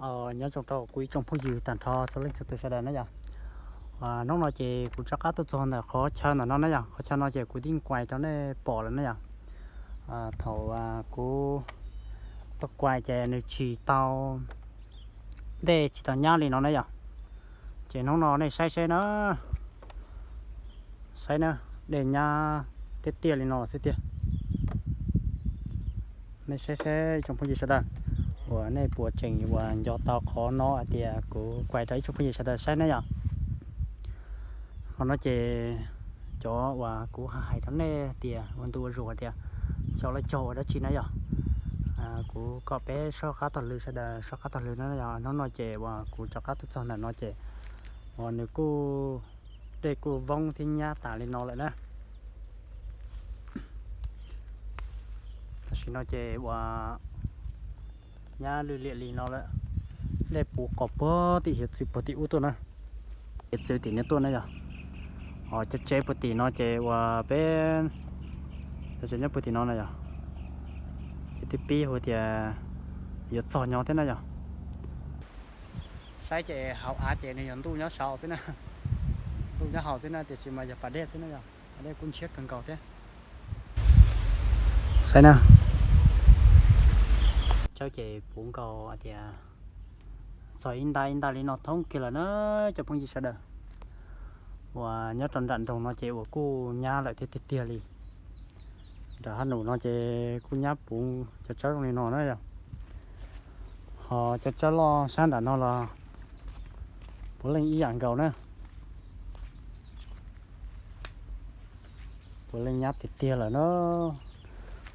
Nyob zoo rau kuv ib tsoom phooj ywg tag nrho txhua leej txhua tus sawv daws na yom. Hnub no ces kuv rov qab tuaj txog ntawm qhov chaw ntawm no na yom, qhov chaw no ces kuv twb kuaj rau nej pom lawm na yom. Thaum kuv tuaj kuaj ces nws tsis tau, dej tsis tau nyab li no na yom. Ces hnub no nej saib seb na, saib na, dej nyab tiag tiag li no xwb tiag. Nej saib seb tsoom phooj ywg sawv daws, uas nej puas tseem uas nco tau qhov no hais tias kuv kuaj rau ib tsoom phooj ywg sawv daws saib na yom. Qhov no ces cov uas kuv hais rau nej tias ua ntu ua zaus tias xyov lawv cog ua dab tsi na yom. Kuv kom peb soj qab taug lw sawv daws soj qab taug lw na yom. Hnub no ces uas kuv rov qab tuaj txog ntawm no ces uas nws kuj, dej kuj voob thiab nyab tas li no lawm na. Tam sim no ces uas nyab lwj liam li no lawm. Dej puv qos puag tim hiav txwv puag tim ub tuaj na, hiav txwv tim no tuaj na yom. Ho cov tsev puag tim no ces uas peb, cov tsev nyob puag tim no na yom. Ces twb pib hu tias yuav txog nyob thiab na yom. Saib ces hauv av ces nws yog ntuj nyob saud xwb na, ntuj nyob hauv xwb na, tiam sis mas yog pas dej xwb na yom. Pas dej kuj ntshiab kawg nkaus thiab. Saib na, tsawb ces puv nkaus tias txog ib nta ib nta li no thoob kiag lawm na cov phooj ywg sawv daws. Uas nyob rau nram nroog no ces uas kuj nyab lawm thiab tiag tiag li. Nram hab nus no ces kuj nyab puv cov tsawb zoo li no na yom. Ho cov tsawb loj sab nram no los puav leej ib yam nkaus na, puav leej nyab tiag tiag lawm na.